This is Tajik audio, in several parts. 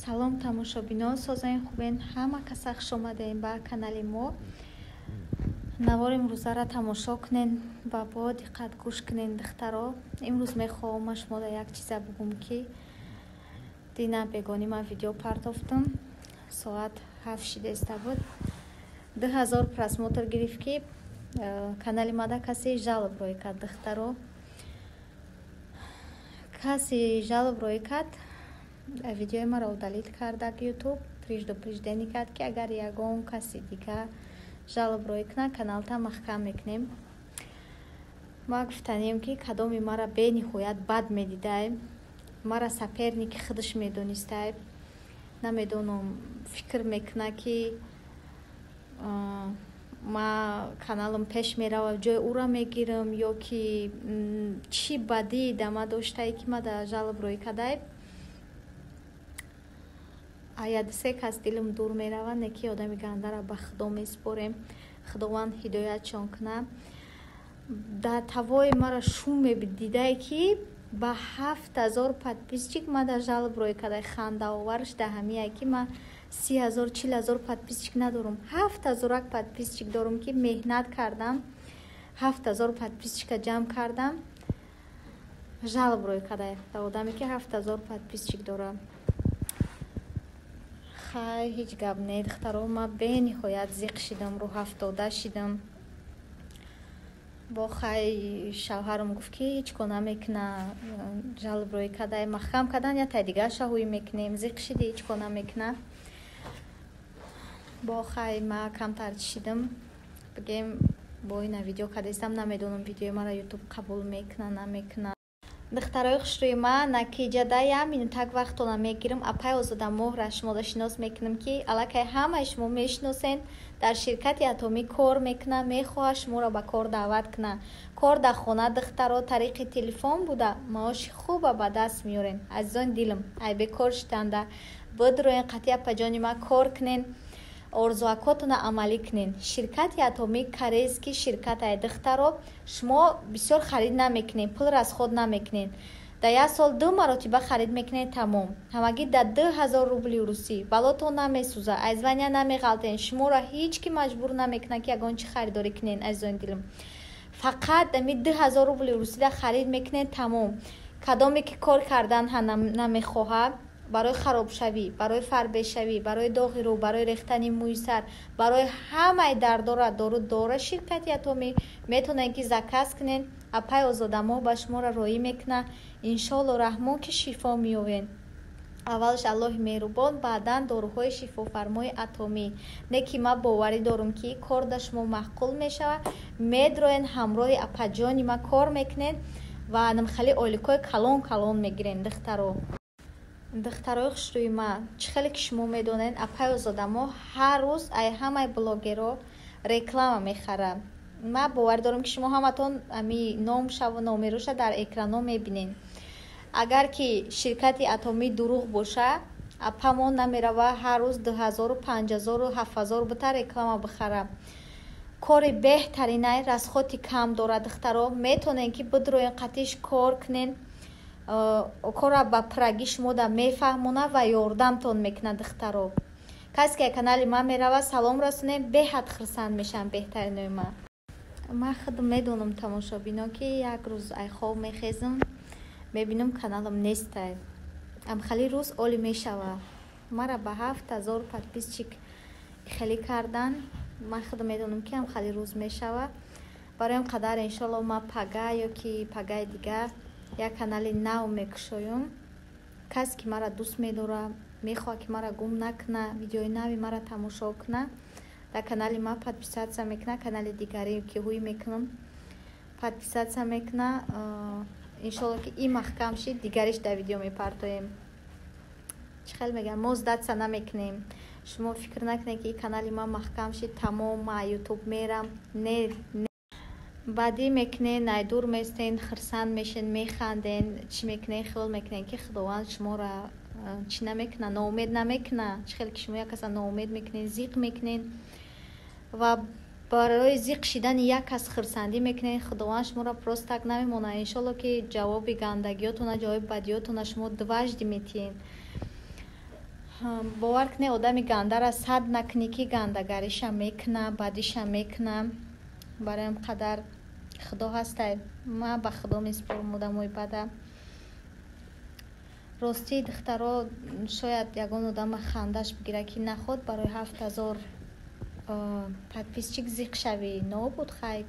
Салом, тамошобинон, созаин, хубен? Ҳама каса хуш омадем ба канали мо. Навори имрӯзаро тамошо кунен ва бо диққат гӯш кунен, духтаро. Имрӯз мехоҳам ман шуморо як чиза бугум, ки дина бегонӣ ман видео партофтам, соат 7 шидеста буд, 2000 просмотр гирифт, ки канали мада касе жалоб рӯй кард. Духтаро, касе жалоб рӯй кард, видеои маро удалить карда Ютуб, предупреждение кард, ки агар ягон каси дигар жалоб рӯй кунад, каналта маҳкам мекунем. Ма гуфтанем, ки кадоми мара бениҳоят бад медидай, мара соперники худаш медонистай, намедонам, фикр мекунад, ки ма каналам пеш мерава, ҷои ӯра мегирам, ё ки чӣ бадӣ да ма доштае, ки ма да жалоб рӯй кардай. Аяд се кас дилам дур мерава, не ки одами гандара ба Худо месупорем, Худованд ҳидоятшон кунад. Дар тавои мара шум дидае, ки ба 7000 подписчик ма дар жалоб рӯй кардай. Хандаоварш дар ҳамияе, ки ма 30 000, 40 000 подписчик надорам, 7000-ак подписчик дорам, ки меҳнат кардам, 7000 подписчика ҷамъ кардам. Жалоб рӯй кардай ба одаме, ки 7000 подписчик дорад. Хай, ҳеҷ гап не, духтаро, ма бениҳоят зиқ шидам, рӯҳафтода шидам. Бо хай, шавҳарам гуфт, ки ҳеҷ кор намекуна, жалоб рӯй кардай, маҳкам кардан, я тай дигар шаҳӯӣ мекунем, зиқ шиди, ҳеҷ кор намекуна. Бо хай, ма камтар шидам, бигем, бо ина видео кардастам. Намедонам, видеои маро Ютуб қабул мекуна, намекуна. Духтарои хушрӯи ма, накиҷада як минутак вақтона мегирам. Апай Озода Моҳра шуморо шинос мекунам, ки аллакай ҳамаи шумо мешиносен. Дар ширкати Атомӣ кор мекунад, мехоҳад шуморо ба кор даъват кунад. Кор дар хона, духтаро, тариқи телефон буда, маоши хуба ба даст меорен. Азизони дилам, ай бекор шитанда бидроен, қатъи апаҷони ма кор кунен, орзуакотона амалӣ кунен. Ширкати Атомӣ корейский ширкатае, духтаро. Шумо бисёр харид намекунед, пул расход намекунед, дар як сол ду маротиба харид мекунед, тамом. Ҳамагӣ дар 2000 рубли русӣ. Балотон намесӯза, аз звания намеғалтен, шуморо ҳеҷ ки маҷбур намекунад, ки ягон чӣ харидорӣ кунед. Азизони дилам, фақат ами 2000 рубли русида харид мекунед, тамом. Кадоме ки кор кардан намехоҳад, барои харобшавӣ, барои фарбешавӣ, барои доғи рӯ, барои рехтани мӯи сар, барои ҳамаи дардора дору дора ширкати Атомӣ. Метавонед, ки заказ кунед, апай Озодамоҳ ба шуморо роӣ мекунад. Иншоалло раҳмон, ки шифо меёвед. Аввалш Аллоҳи меҳрубон, баъдан доруҳои шифофармои Атомӣ. Не ки ман боварӣ дорам, ки кор да шумо маъқул мешавад, медроен, ҳамроҳи апаҷони ма кор мекунед ва намхали ойликҳои калон калон мегирем, духтаро. Духтарои хушрӯи ма, чӣ хеле ки шумо медонед, апай Озодамо ҳар рӯз ай ҳамаи блогерро реклама мехарад. Ман боварӣ дорам, ки шумо ҳаматон ами номшаву номероша дар экранҳо мебинед. Агар ки ширкати Атомӣ дурӯғ боша, апамон намерава ҳар рӯз 2000-у, 5000-у, 7000 бута реклама бихара. Кори беҳтаринай, расходи кам дорад, духтаро. Метавонед, ки бидроен, қатиш кор кунед, корро ба пуррагӣ шумода мефаҳмонад ва ёрдамтон мекунад. Духтаро, касе ки канали ман мерава, салом расонем, беҳад хурсанд мешавам. Беҳтаринои ман, ман худам медонам, тамошобино, ки як рӯз ай хоб мехезам, мебинам, каналам нестай. Амхали рӯз оли мешава. Мара ба 7000 подписчик хеле кардан, ман худам медонам, ки амхали рӯз мешава. Барои қадар, иншоалло, ман пага ё ки пагаи дигар як канали нав мекушоям. Касе ки мара дӯст медорад, мехоҳад, ки мара гум накуна, видеои нави мара тамошо куна, дар канали ман подписаться мекуна, канали дигаре ки ҳуй мекунам, подписаться мекуна. Иншоалло, ки ин маҳкам шид, дигариш дар видео мепартоем. Чӣ хел мегӯям, мо сдаться намекунем. Шумо фикр накунед, ки ин канали ман маҳкам шид, тамом, ма Ютуб мерам. Не, баъдӣ мекунед, найдур местен, хурсанд мешен, механден. Чӣ мекунед, хиёл мекунед, ки Худованд шуморо чӣ намекуна, ноумед намекуна. Чӣ хеле ки шумо як каса ноумед мекунед, зиқ мекунед ва барои зиқ шидани як кас хурсандӣ мекунед, Худованд шуморо просто так намемонад. Иншолло, ки ҷавоби гандагиётона, ҷавоби бадиётона шумо дважды метиҳед. Бовар кунед, одами гандара сад накунӣ, ки гандагариша мекуна, бадиша мекуна. Бароям қадар Худо ҳастай, ман ба Худо месупорам одамои бада. Ростӣ, духтаро, шояд ягон одама хандаш бигирад, ки наход барои 7000 подписчик зиқ шавӣ. Нобуд, хай,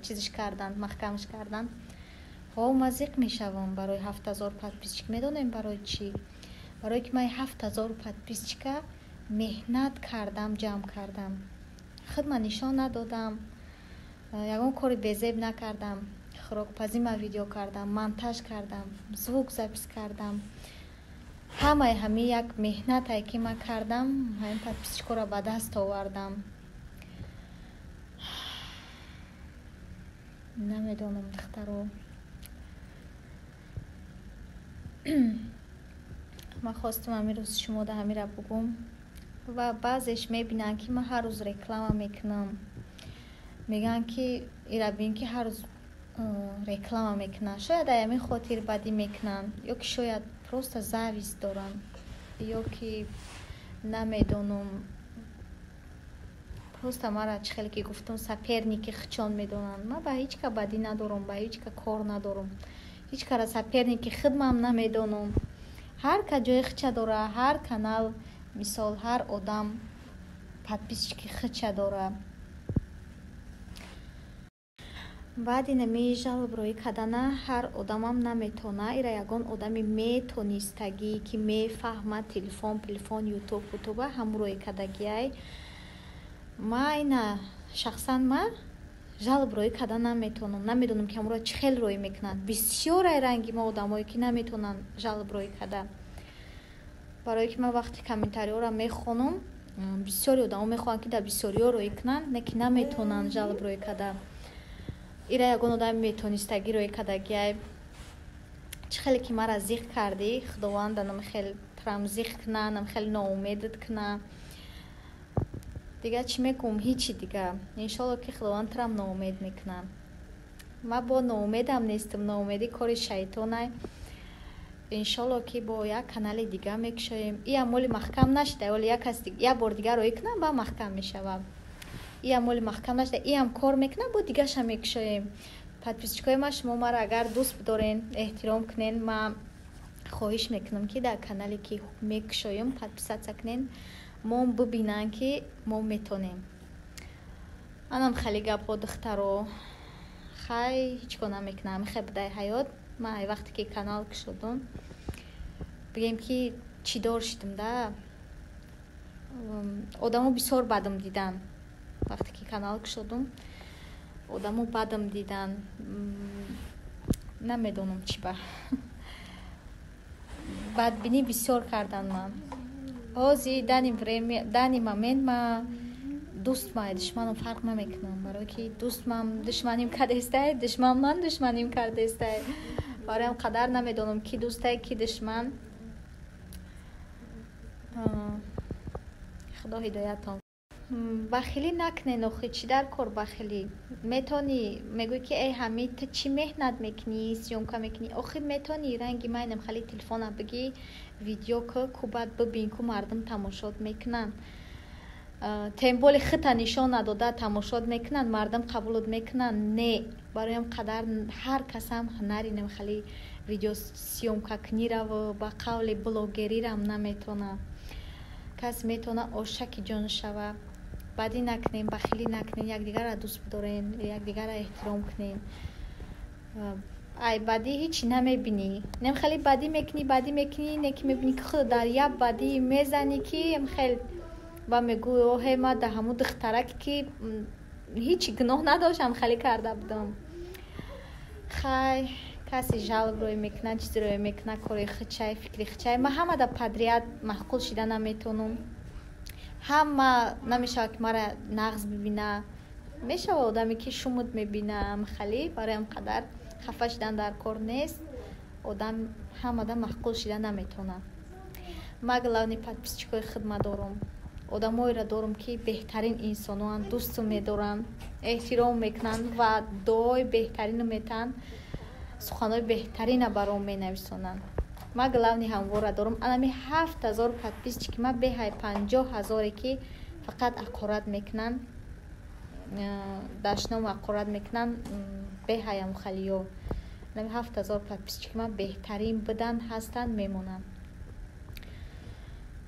чизиш карданд, маҳкамаш карданд. Ҳо, ман зиқ мешавам барои 7000 подписчик. Медонем барои чӣ? Барое ки ман 7000 подписчика меҳнат кардам, ҷамъ кардам, худма нишон надодам, ягон кори безеб накардам, хӯрокпазӣ ма видео кардам, монтаж кардам, звук запись кардам. Ҳамаи ҳамин як меҳнатае, ки ман кардам, ҳамин подписчикоро ба даст овардам. Намедонам, духтаро, ман хостам ҳамин рӯз шумода ҳамира бугум. Ва баъзеш мебинанд, ки ман ҳар рӯз реклама мекунам, мегӯянд, ки ира бин, ки ҳар рӯз реклама мекунанд. Шояд ай ҳамин хотир бадӣ мекунанд, ё ки шояд просто зависть доранд, ё ки намедонам, просто мара, чӣ хеле ки гуфтам, соперники хичон медонанд. Ман ба ҳеҷ ка бадӣ надорам, ба ҳеҷ ка кор надорам, ҳеҷ кара соперники хидмам намедонам. Ҳар ка ҷои хича дора, ҳар канал, мисол, ҳар одам подписчики хича дора. Баъди нами жалоброӣ кардана ҳар одамам наметона. Ира ягон одами метонистагӣ, ки мефаҳмад телефон, пилифон, ютуб, ютуба, ҳамрӯи кардагиай. Ма ина шахсан ма жалоброӣ карда наметонам, намедонам, ки ҳамроа чӣ хел роӣ мекунанд. Бисёр ай ранги ма одамое, ки наметонанд жалоброӣ карда. Барое ки ман вақти комментариҳоро мехонам, бисёри одамо мехоҳанд, ки дар бисёриҳо роӣ кунанд, не ки наметонанд жалоброӣ карда. Ира ягон одами метонистагӣ роӣ кардагиай. Чӣ хеле ки мара зиқ кардӣ, Худованда нам хел трам зиқ куна, нам хел ноумедат куна. Дига чӣ мекунам? Ҳичи дига. Иншолло, ки Худованд трам ноумед мекуна. Ман бо ноумедам нестам, ноумедӣ кори шайтонай. Иншолло, ки бо як канали дига мекушоем. Иам моли маҳкам нашида, оли як кас як бор дига роӣ кунам, ба маҳкам мешавам. Иам моли маҳкам нашида, иам кор мекунам, бо дигаша мекушоем. Подписчикои ма, шумо мара агар дӯст бидорен, эҳтиром кунен, ман хоҳиш мекунам, ки дар канале, ки мекушоем, подписаться кунен, мо бибинанд, ки мо метонем. Анам хеле гапҳо, духтаро. Хай, ҳеҷ кор намекунам, хе будай ҳаёт. Ман ай вақте ки канал кушодум, бигем, ки чидор шидам да. Одамо бисёр бадам дидан. Вақте ки канал кушодум, одамо бадам дидан, намедонам чӣ ба бадбинӣ бисёр кардан. Ман ҳозир данный время, данный момент ма дӯстма душманам фарқ намекунам, барое ки дӯстмам душманим кардестай, душман ман душманим кардестай. Бароям қадар намедонам, ки дӯстай, ки душман. Худо ҳидоятон. Бахилӣ накунен. Охи, чӣ дар кор бахилӣ? Метонӣ, мегӯӣ, ки эй, ҳами ту чӣ меҳнат мекунӣ, съёмка мекунӣ. Охи, метонӣ ранги майнам хали телефона бигӣ, видео ку, ку баъд бибин, ку мардум тамошот мекунанд. Тем более хита нишон надода тамошот мекунанд, мардум қабулот мекунанд? Не, бароям қадар ҳар касам ҳунари хали видеосъёмка кунираву ба қавли блогерирам наметона. Кас метона, ошаки ҷон шава. Бадӣ накунем, бахилӣ накунем, якдигарро дӯст бидорем, якдигарро эҳтиром кунем. Ай бадӣ ҳичи намебинӣ. Нем хеле бадӣ мекунӣ, бадӣ мекунӣ, не ки мебинӣ, ки худ дар як бадӣ мезанӣ, ки хел ва мегӯй: оҳе, ма да ҳамун духтараке, ки ҳичи гуноҳ надоштам, хеле карда будам. Хай, касе жалоб рӯй мекунад, чизе рӯй мекунад, кори хичай, фикри хичай. Ма ҳамада подряд маъқул шида наметонам. Ҳама намешавад, ки мара нағз бибина. Мешава одаме, ки шумуд мебина хали. Бароям қадар хафа шидан дар кор нест. Одам ҳамада маъқул шида наметонад. Ма главный подписчикои хидма дорум, одамоеро дорум, ки беҳтарин инсоноанд, дӯсту медоранд, эҳтиром мекунанд ва дуои беҳтарину метаҳанд, суханҳои беҳтарина баром менависонанд. Ма главный ҳамвора дорам. Анами 7000 подписчики ма беҳай 50 000-е ки фақат ақорат мекунанд, дашному ақорат мекунанд, беҳаям халиё. Анами 7000 подписчики ма беҳтарин буданд, ҳастанд, мемонанд.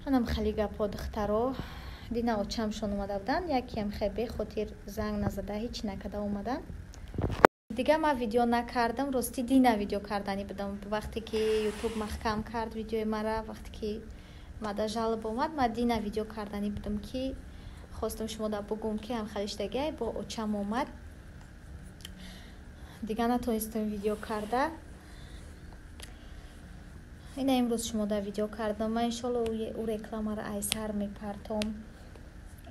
Анам хали гапҳо, духтаро. Дина очамшон омада буданд, якеам хе бехотир, занг назада, ҳеҷ накарда омаданд. Дига ман видео накардам. Рости, дина видео карданӣ будам. Вақте ки Ютуб маҳкам кард видеои мара, вақте ки мада жалоба омад, ман дина видео карданӣ будам, ки хостам шумо да бугум, ки ҳамхалиштагиай бо очам омад. Дига натонистам видео карда. Ина имрӯз шумо да видео кардам. Ман, иншолло, ӯ рекламаро айсар мепартом.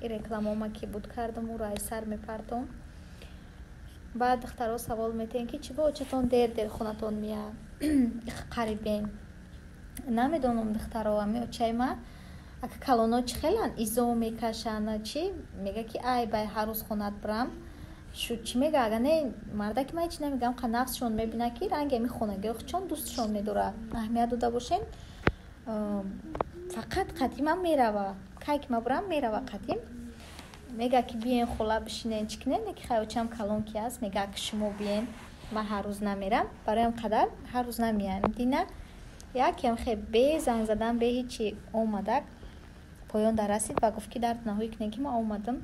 И рекламома ки буд, кардам, ӯро айсар мепартом. Баъд духтаро савол метиҳем, ки чӣ бо очатон дер дер хонатон меяд, қарибен. Намедонам, духтаро, ами очаи ма ака калоно чӣ хелан изо мекашанд, чӣ мега, ки ай бай ҳар рӯз хонат бирам шу, чӣ мега. Ага не, мардаки ман ҳеч намегам, қа нақсшон мебинад, ки ранги ами хонагиҳо чон дӯстшон медорад. Аҳамият дода бошем, фақат қатимам мерава. Кай ки ма бурам, мерава қатим. Мега, ки биен, хола, бишинен, чӣ кунен. Ки хай, очам калон ки аст, мега, ки шумо биен, ман ҳар рӯз намерам. Бароям қадар ҳар рӯз намеям. Дина якем хе бе занг задан, бе ҳечи омадак, поён дар расид ва гуфт, ки дард наҳоӣ кунем, ки ман омадам.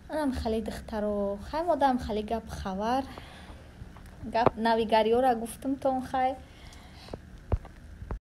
Анам хали, духтаро, хай, модам хали гап, хабар, гап, навигариёра гуфтумтон. Хай.